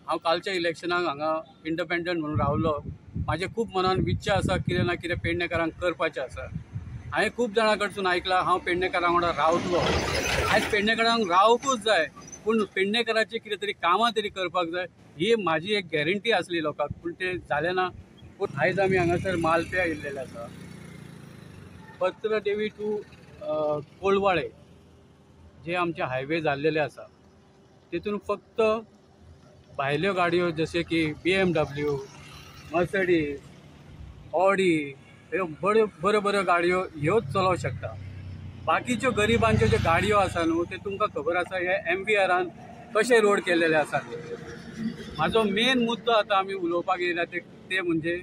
हांव कालच्या इलेक्शनाक हांगा इंडिपेंडंट म्हणून रावलो. म्हाजे खूब मनान इच्छा आसा कितें ना कितें पेडणेकारांक करपाचें आसा. हांवें खूब जाणां कडसून आयकलां हांव पेडणेकारां वांगडा रावतलो. आयज पेडणेकारांक रावकूच जाय, पूण पेडणेकाराचें कितें तरी कामां तरी करपाक जाय ही म्हाजी एक गॅरंटी आसली लोकांक, पूण तें जालें ना. पूण आयज आमी हांगासर मालप्या येयल्लेले आसा. पत्रदेवी टू कोलवाळे जे आमचे हायवे जाल्लेले आसा तितून फक्त भायल्यो गाडयो जशे की BMW, Mercedes, Audi ह्यो बऱ्यो बऱ्यो बऱ्यो गाडयो ह्योच चलोवंक शकता. बाकीच्यो गरिबांच्यो ज्यो गाडयो आसा न्हू ते तुमकां खबर आसा हे MVRान कशे रोड केलेले आसा ते. म्हाजो मेन मुद्दो आतां आमी उलोवपाक येयला ते म्हणजे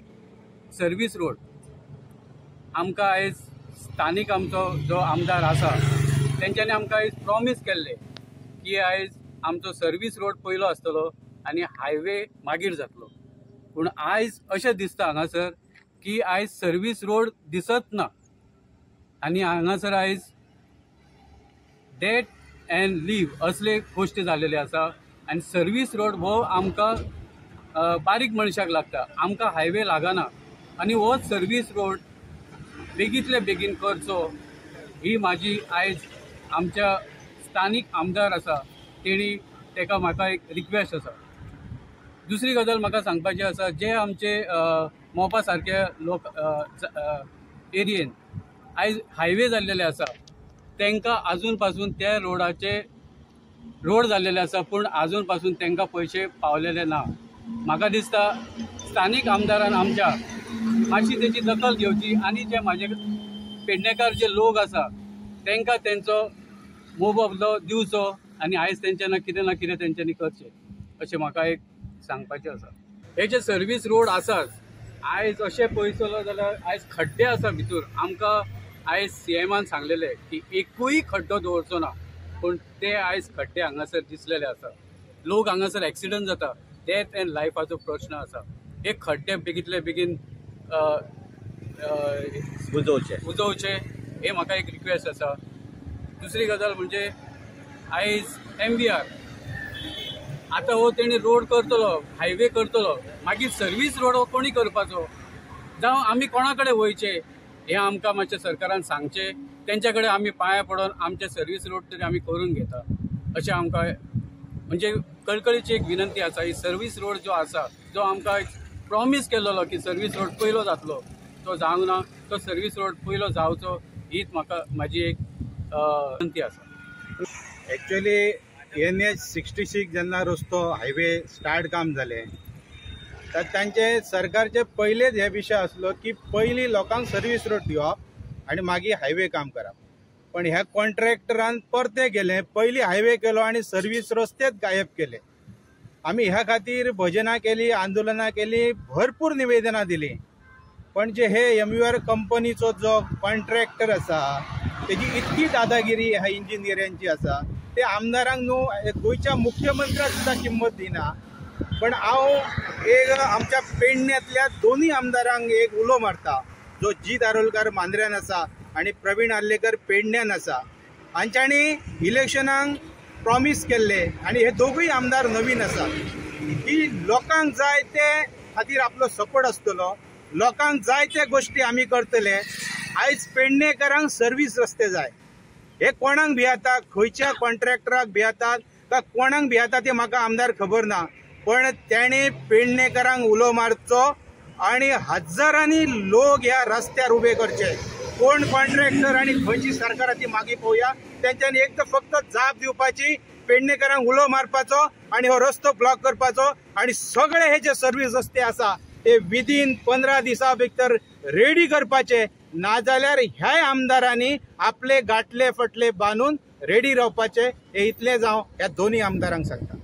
सर्वीस रोड. आमकां आयज स्थानीक आमचो जो आमदार आसा तेंच्यांनी आमकां आयज प्रॉमीस केल्लें की आयज आमचो सर्वीस रोड पयलो आसतलो आनी हायवे मागीर जातलो. पूण आयज अशें दिसता हांगासर की आयज सर्वीस रोड दिसत ना आनी हांगासर आयज डेथ एंड लीव असले गोश्टी जाल्लेले आसा. आनी सर्वीस रोड हो आमकां बारीक मनशाक लागता, आमकां हायवे लागना. आनी हो सर्वीस रोड बेगींतले बेगीन करचो ही म्हाजी आयज आमच्या स्थानीक आमदार आसा तेणी तेका म्हाका एक रिक्वेस्ट आसा. दुसरी गजाल म्हाका सांगपाची आसा, जे आमचे मोपा सारके लोक एरियेन आयज हायवे जाल्लेले आसा तांकां आजून पासून त्या रोडाचे रोड जाल्लेले आसा, पूण आजून पासून तांकां पयशे पावलेले ना. म्हाका दिसता स्थानीक आमदारान आमच्या मातशी तेची दखल घेवची आनी जे म्हाजे पेडणेकार जे लोक आसा तांकां तेंचो मोबदलो दिवचो आनी आयज तेंच्यानी कितें ना कितें तेंच्यांनी करचें अशें म्हाका एक सांगपाचें आसा. हे जे सर्वीस रोड आसात आयज अशें पळयतलो जाल्यार आयज खड्डे आसा भितर. आमकां आयज CMान सांगलेलें की एकूय खड्डो दवरचो ना, पूण ते आयज खड्डे हांगासर दिसलेले आसा. लोक हांगासर एक्सिडंट जाता, डेथ एंड लायफाचो प्रश्न आसा. हे खड्डे बेगींतले बेगीन बुजोवचे हे म्हाका एक रिक्वेस्ट आसा. दुसरी गजाल म्हणजे आयज MVR आतां हो तेणी रोड करतलो, हायवे करतलो, मागीर सर्वीस रोड हो कोणी करपाचो, जावं आमी कोणा कडेन वयचें हें आमकां मातशें सरकारान सांगचें. तेंच्या कडेन आमी पांया पडोन आमचे सर्वीस रोड तरी आमी करून घेता अशें आमकां म्हणजे कळकळीची एक विनंती आसा. ही सर्वीस रोड जो आसा जो आमकां प्रॉमीस केल्लो की सर्वीस रोड पयलो जातलो तो जावंक ना, तो सर्वीस रोड पयलो जावचो हीच म्हाका म्हाजी एक विनंती आसा. एक्चुअली NH 66 जेन्ना रस्तो हायवे स्टार्ट काम जालें तर तांचे सरकारचे पयलेच हे विशय आसलो की पयलीं लोकांक सर्वीस रोड दिवप आनी मागीर हायवे काम करप. पण ह्या कॉन्ट्रॅक्टरान परतें केलें, पयलीं हायवे केलो आनी सर्वीस रस्तेच गायब केले. आमी ह्या खातीर भजनां केली, आंदोलनां केली, भरपूर निवेदनां दिलीं. पण जे हे MVR कंपनीचो जो कॉन्ट्रॅक्टर आसा तेजी इतकी दादागिरी ह्या इंजिनियरांची आसा ते आमदारांक न्हू गोंयच्या मुख्यमंत्र्याक सुद्दां किंमत दिना. पण हांव एक आमच्या पेडण्यांतल्या दोनूय आमदारांक एक उलो मारता, जो जीत आरोलकार मांद्र्यान आसा आनी प्रवीण आर्लेकर पेडण्यान आसा, हांच्यांनी इलेक्शनाक प्रॉमीस केल्ले आनी हे दोगूय आमदार नवीन आसा की लोकांक जाय ते खातीर आपलो सपोर्ट आसतलो, लोकांक जाय ते गोश्टी आमी करतले. आयज पेडणेकारांक सर्वीस रस्ते जाय. हे कोणाक भियेतात, खंयच्या कॉन्ट्रॅक्टराक भियेतात काय कोणाक भियेतात ते म्हाका आमदार खबर ना, पण तेणे पेडणेकारांक उलो मारचो आनी हजारांनी लोक ह्या रस्त्यार उबे करचे. कोण कॉन्ट्रॅक्टर आनी खंयची सरकारां ती मागीर पळोवया. तेंच्यांनी एक तर फक्त जाप दिवपाची, पेडणेकारांक उलो मारपाचो आनी हो रस्तो ब्लॉक करपाचो आनी सगळे हे जे सर्वीस रस्ते आसा ते विदीन 15 दिसां भितर रेडी करपाचे. नाजाल्यार ह्याय आमदारांनी आपले गांठले फटले बांदून रेडी रावपाचे. हे इतलेंच हांव ह्या दोनूय आमदारांक सांगता.